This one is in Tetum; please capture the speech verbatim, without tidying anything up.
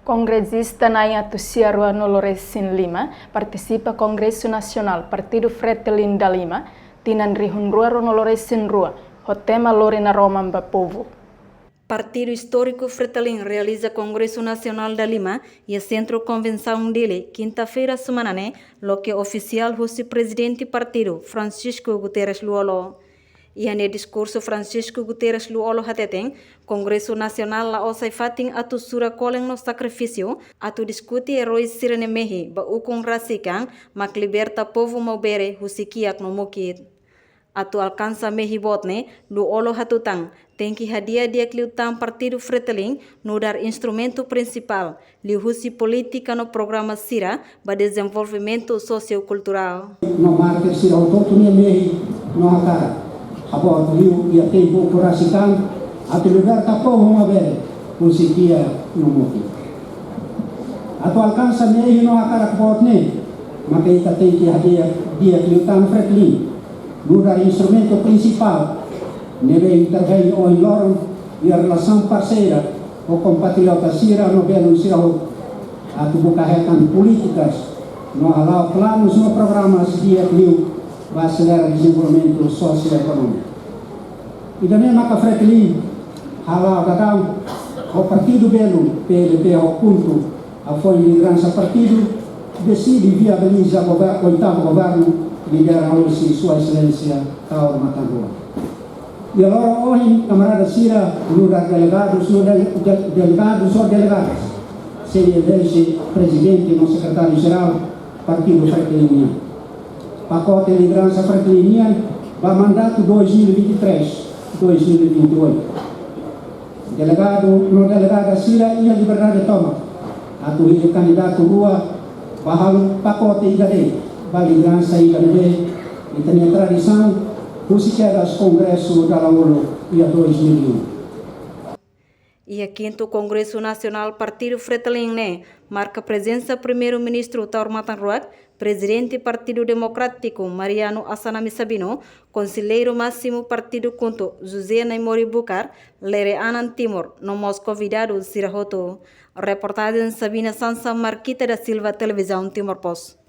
Kongresista na'in atus sia rua nulu resin lima partisipa Kongresu Nasionál Partidu Fretilin dalima, tinan rihun rua rua nulu resin rua, ho tema Lori Naroman ba Povu. Partidu istóriku Fretilin realiza Kongresu Nasionál dalima iha Sentru Konvensaun Dili, kinta-feira semana ne'e, loke ofisiál husi Prezidente Partidu, Francisco Guterres Lú-Olo. Iha nia diskursu, Francisco Guterres Lú-Olo hateten, Kongresu Nasionál la'ós sai-fatin atu sura kolen no sakrifísiu, atu diskute eroi sira-nia mehi ba ukun rasik an, mak liberta povu maubere husi kiak no mukit. Atu alkansa mehi boot ne'e, Lú-Olo hatutan, tenke hadi'a di'ak liután Partidu Fretilin nu'udar instrumentu prinsipál, liuhusi polítika no programa sira ba dezenvolvimentu sosiokulturál. No mártir sira hotu-hotu nia mehi no hakarak haboot liu iha tempu ukun rasik an, atu liberta povu maubere husi kiak no mukit. Atu alkansa mehi no hakarak boot ne'e, maka ita tenke hadi'a di'ak liután Fretilin nu'udar instrumentu prinsipál ne'ebé intervein ohin loron iha relasaun parseria ho kompatriota sira no belun sira hotu, atu buka hetan polítikas no hala'o planus no programas di'ak liu ba aselera dezenvolvimentu sosioekonómiku. Ida-ne'e maka Fretilin hala'o daudaun ho partidu belun P L P ho KHUNTO, hafoin lideransa partidu deside viabiliza gover-, oitavu governu lidera husi Sua Exelénsia Taur Matan Ruak. Iha loron ohin, kamarada sira nu'udar delegadus no dele-, de-, delegadus no delegadas sei eleje prezidente no sekretáriu-jerál Partidu Fretilin nian. Pakote lideransa Fretilin nian ba mandatu dois mil e vinte e três, dois mil e vinte e oito. Delegadu no delegada sira iha liberdade tomak atu hili kandidatu rua ba halo pakote ida de'it ba lideransa ida ne'ebé ita-nia tradisaun husi kedas Kongresu dala uluk iha dois mil e um. Iha kintu Kongresu Nasionál Partidu Fretilin ne'e marka prezensa Primeiru-Ministru Taur Matan Ruak, Prezidente Partidu Demokrátiku Mariano Assanami Sabino, Konselleiru Másimu Partidu KHUNTO José Naimori Bucar, Lere Anan Timor, no mós konvidadu sira hotu. Reportajen Sabina Sansa, Marquita da Silva, Televizaun Timor Post.